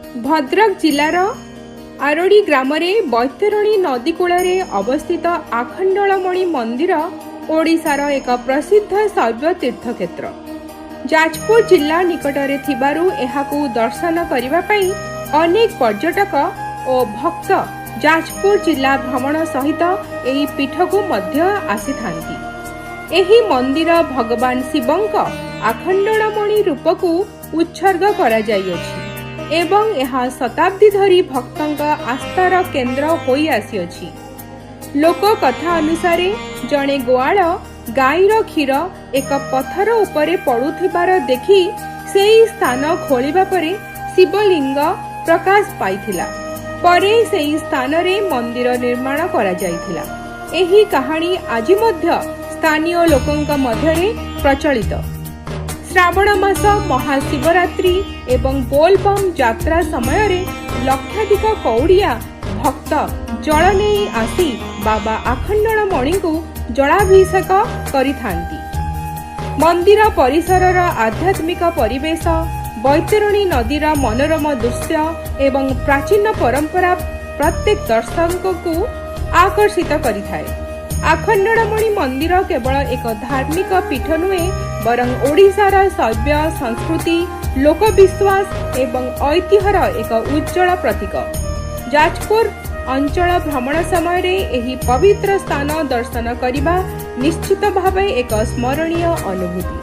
ଭଦ୍ରକ ଜିଲ୍ଲାର ଆରୋଡ଼ି ଗ୍ରାମରେ ବୈତରଣୀ ନଦୀ କୂଳରେ ଅବସ୍ଥିତ ଆଖଣ୍ଡଳମଣି ମନ୍ଦିର ଓଡ଼ିଶାର ଏକ ପ୍ରସିଦ୍ଧ ଶୈବ ତୀର୍ଥକ୍ଷେତ୍ର। ଯାଜପୁର ଜିଲ୍ଲା ନିକଟରେ ଥିବାରୁ ଏହାକୁ ଦର୍ଶନ କରିବା ପାଇଁ ଅନେକ ପର୍ଯ୍ୟଟକ ଓ ଭକ୍ତ ଯାଜପୁର ଜିଲ୍ଲା ଭ୍ରମଣ ସହିତ ଏହି ପୀଠକୁ ମଧ୍ୟ ଆସିଥାନ୍ତି। ଏହି ମନ୍ଦିର ଭଗବାନ ଶିବଙ୍କ ଆଖଣ୍ଡଳମଣି ରୂପକୁ ଉତ୍ସର୍ଗ କରାଯାଇଅଛି ଏବଂ ଏହା ଶତାବ୍ଦୀ ଧରି ଭକ୍ତଙ୍କ ଆସ୍ଥାର କେନ୍ଦ୍ର ହୋଇ ଆସିଅଛି। ଲୋକ କଥା ଅନୁସାରେ, ଜଣେ ଗୋଆଳ ଗାଈର କ୍ଷୀର ଏକ ପଥର ଉପରେ ପଡୁଥିବାର ଦେଖି ସେହି ସ୍ଥାନ ଖୋଳିବା ପରେ ଶିବଲିଙ୍ଗ ପ୍ରକାଶ ପାଇଥିଲା। ପରେ ସେହି ସ୍ଥାନରେ ମନ୍ଦିର ନିର୍ମାଣ କରାଯାଇଥିଲା। ଏହି କାହାଣୀ ଆଜି ମଧ୍ୟ ସ୍ଥାନୀୟ ଲୋକଙ୍କ ମଧ୍ୟରେ ପ୍ରଚଳିତ। ଶ୍ରାବଣ ମାସ, ମହାଶିବରାତ୍ରି ଏବଂ ବୋଲବମ୍ ଯାତ୍ରା ସମୟରେ ଲକ୍ଷାଧିକ କଉଡ଼ିଆ ଭକ୍ତ ଜଳ ନେଇ ଆସି ବାବା ଆଖଣ୍ଡଳମଣିଙ୍କୁ ଜଳାଭିଷେକ କରିଥାନ୍ତି। ମନ୍ଦିର ପରିସରର ଆଧ୍ୟାତ୍ମିକ ପରିବେଶ, ବୈତରଣୀ ନଦୀର ମନୋରମ ଦୃଶ୍ୟ ଏବଂ ପ୍ରାଚୀନ ପରମ୍ପରା ପ୍ରତ୍ୟେକ ଦର୍ଶକଙ୍କୁ ଆକର୍ଷିତ କରିଥାଏ। ଆଖଣ୍ଡଳମଣି ମନ୍ଦିର କେବଳ ଏକ ଧାର୍ମିକ ପୀଠ ନୁହେଁ, ବରଂ ଓଡ଼ିଶାର ଶୈବ ସଂସ୍କୃତି, ଲୋକବିଶ୍ୱାସ ଏବଂ ଐତିହ୍ୟର ଏକ ଉଜ୍ଜ୍ୱଳ ପ୍ରତୀକ। ଯାଜପୁର ଅଞ୍ଚଳ ଭ୍ରମଣ ସମୟରେ ଏହି ପବିତ୍ର ସ୍ଥାନ ଦର୍ଶନ କରିବା ନିଶ୍ଚିତ ଭାବେ ଏକ ସ୍ମରଣୀୟ ଅନୁଭୂତି।